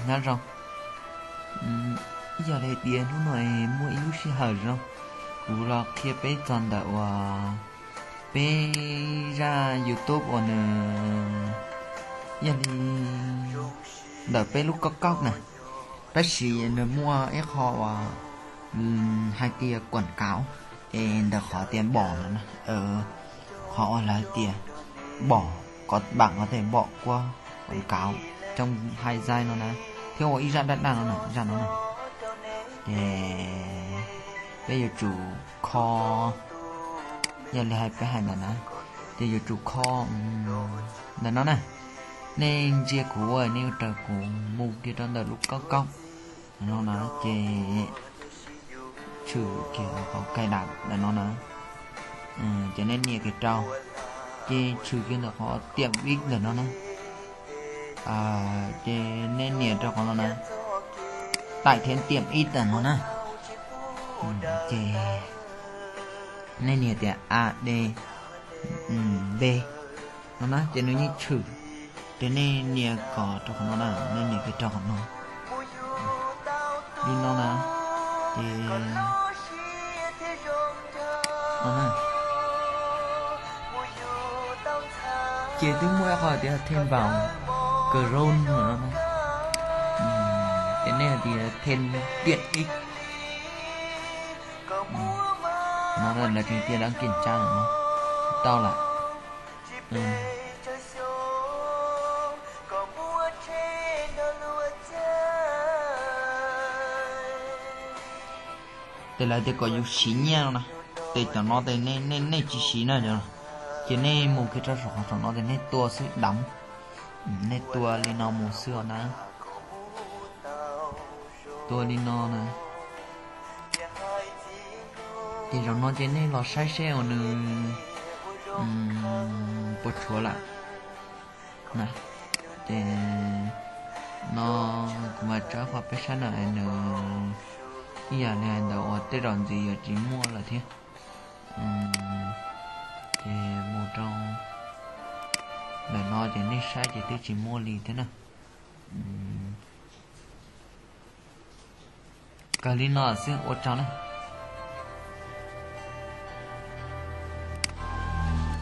Nyob zoo, yog li tias hnub no muaj ib lub sij hawm zoo, kuv los qhia peb txog ntawm uas peb zaj YouTube uas nws yog li ntawm peb lub kaub kaub na, tab sis nws muaj ib qho uas hais tias quảng cáo, es ntawm qhov tias bom no na, qhov uas lawv tias bom, có bạn có thể bỏ qua quảng cáo trong hai giây no na, thiab ua ib zaj daj daj no na, zaj no na, ces peb yuav tsum kho, yog li hais peb hais ntawm na, ces yuav tsum kho ntawm no na. Nej ntsia kuv ua, nej yuav raws kuv mus kiag rau ntawm lub kaub kaub no na, ces tshwm kiag qhov cài đặt ntawm no na, ces nej nias kiag rau, ces tshwm kiag ntawm qhov tiệm ích ntawm no na, ces nej nias rau qhov no na, tải thêm tiệm ích ntawm no na, ces nej nias tias A D B no na, ces nws yeej tshwm, ces nej nias kom rau qhov no na, nej nias kiag rau qhov no li no na, ces no na, ces twb muaj ib qho tias thêm vào Chrome no na, ces nej hais tias thêm tiện ích no, lawv tseem tias đăng kiểm tra no, tau lawm. Ces lawv tias kom yus siv nyiaj no na, ces cov no ces nej tsis siv na, ces nej mus kiag rau saum qhov saum no ces nej tua xwb đóng, nej tua li no mus xwb os na, tua li no na. Ces zaum no ces nej los saib seb uas nws puas tshuav lawm na. Ces no kuv mam tso qhov peb saib na, nws ib yam li hais ntawd uas tej zaum ntxiv yuav tsis muaj lawm thiab. Ces mus rau ntawm no ces nej saib ces twb tsis muaj li thiab na. Kawg li no xwb, ua tsaug na.